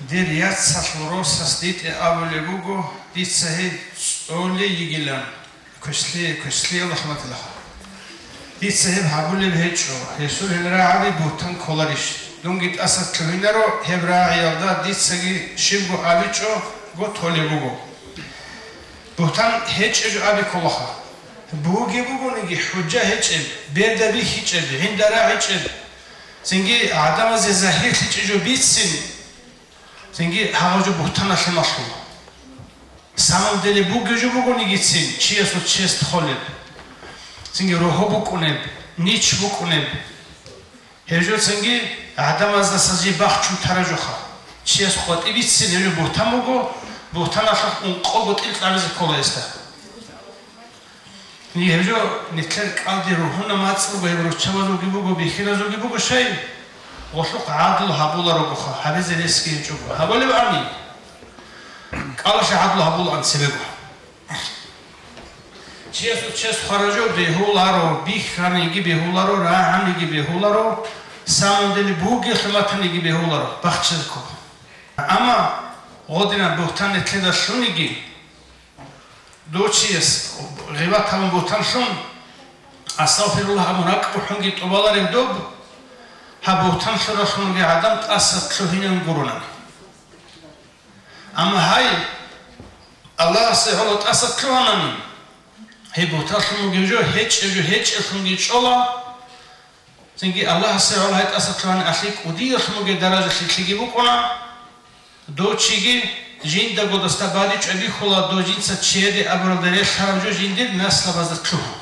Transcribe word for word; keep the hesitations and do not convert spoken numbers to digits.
Дир яцалъул росас дитӀе абулеб буго, дица гьеб цӀолей йигилан, квешлъи-, квешлъиялда хӀурматилаха. Дица гьеб гьабулеб гьечӀо, гьесул гьел рагӀаби бугьтан кколарищ? Дунги тӀаса лъугьинаро гьеб рагӀиялда, дицаги щибго абичӀого толеб буго. Бугьтан гьечӀеб жо аби кколаха. Бугеб бугониги хӀужа гьечӀеб, берда бихьичӀеб, гӀинда рагӀичӀеб, цинги гӀадамазе загьирлъичӀеб жо бицин, цинги гьагъаб жо бугьтаналъе малъула. Самом деле бугеб жо бугонигицин чиясул чест холеб, цинги рогьо букӀунеб, нич букӀунеб. Гьеб жо цинги гӀадамаздаса жиб бахчун тараб жоха. Чияс къватӀиб бицин гьеб жо бугьтан буго, бугьтаналъухъ ункъого тӀил кьабизе ккола гьесда. Гьеб жо нилъер кӀалдир ругьунаб мацӀ буго, гьеб руччабазулги буго, бихьиназулги буго щай, гъолъухъ гӀадлу гьабуларогоха, гьабизе ресги гьечӀого. Гьабулеб ани? КӀалалъе гӀадлу гьабулаан цебего. Чиясул чес хвараб жо бегьуларо, бихьаниги бегьуларо, рагӀаниги бегьуларо, самом деле бугелъул батаниги бегьуларо, бахчизе ккола. Амма гъодинаб бугьтан нилъеда лъуниги, дов чияс гъибат гьабун бугьтан лъун, астагъфируллагь абун ракӀ бухӀунги тӀубалареб доб, гьаб бугьтан лъуралъунги гӀадан тӀаса лъугьинавин гуронани. Амма гьай, Аллагьасе гӀоло тӀаса лъугьанани, гьеб бугьтан лъун бугеб жо гьечӀеб жо гьечӀеблъунги чӀола, цинги Аллагьасе гӀоло гьай тӀаса лъугьани алъи кӀудиялъун бугеб даражалъи лъиги букӀуна, дов чиги жиндаго досда бадиб чӀвабихьула, дов жинца чияде абуралда релълъараб жо жиндир наслабазда лъугьун.